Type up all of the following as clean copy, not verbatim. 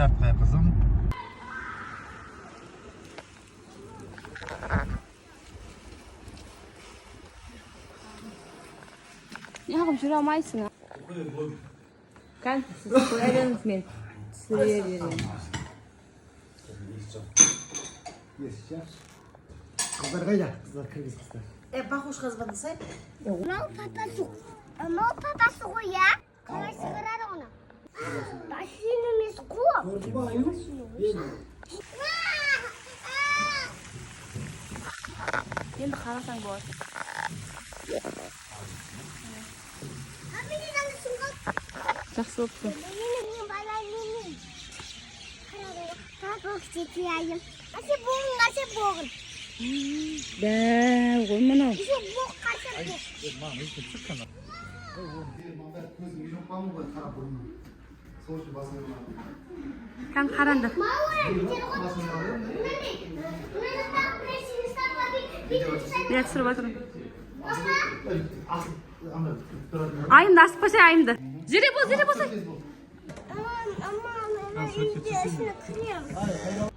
артқа, қызым. Неғып жүре алмайсың? Кән, сіз қоя беріңіз, мен түсіре беремін. Қыздар қайда? Қыздар, кіргіз қыздар. Бақушқа звондасай. Мынау папасы, мынау папасы ғой, иә? Қалай шығарады оны? Бассейн емес қой. Көрдің ба, Аю? Енді қарасаң болады. Жақсы болыпты. Дәу ғой мынау. Маған өйтіп шыққан. Көзім үйреніп қалған ғой қарап бұрыннан. Сол үшін басым. Кән, қараңдар. Иә, түсіріп жатырмын. Айымды асып қойсай, Айымды. Зере бол, Зере болсай. Мама, мен үйде кіремін.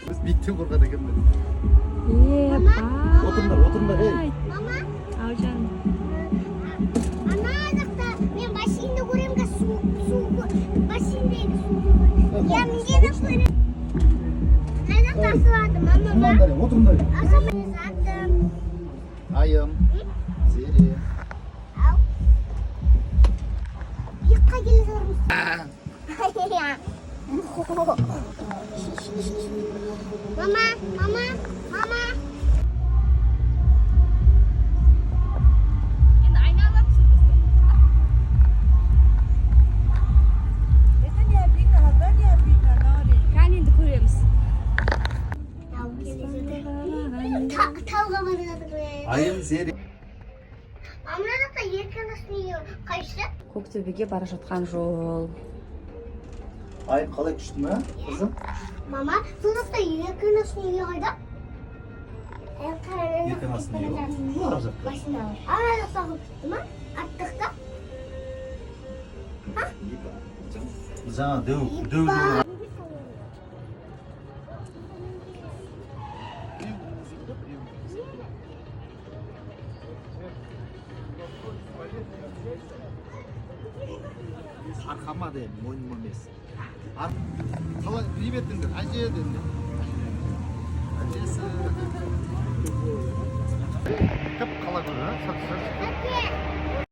Біз биіктен қорқады екенбіз. Е, Отырыңдар, отырыңдар, ей. Мама, Ау, жаным. ана жақта мен бассейнді көремін, қазір су бассейндегі суды көремін. Иә, менде де көремін. Ана жақта асылады, мама, ба? Отырыңдар, отырыңдар. Асылмай заттым. Айым. Зере. Ау. Бұяққа келе жатырмыз. Мама, мама, мама. Енді айналып түсір бізді. Это не обидно, одна не обидно, Нари. Кән, енді көреміз. Тау келе жатыр. Тауға бара жатырмыз. Айым, Зере. А мына жақта екі анасының үйі қайсы? Көктөбеге бара жатқан жол. Айым, қалай, күшті ме, қызым? Мама, сол жақта екі анасының үйі қайда? Екі анасының үйі ар жақта. Машина бар. Ана жақта кетті ма? Аттықта? Жаңа дәу, дәу жол. Арқама де, мойныма емес. Қалай, привет деңдер, әже деңдер. Әжесі. Кіп қала көр, а? Сәт, сәт. Әке.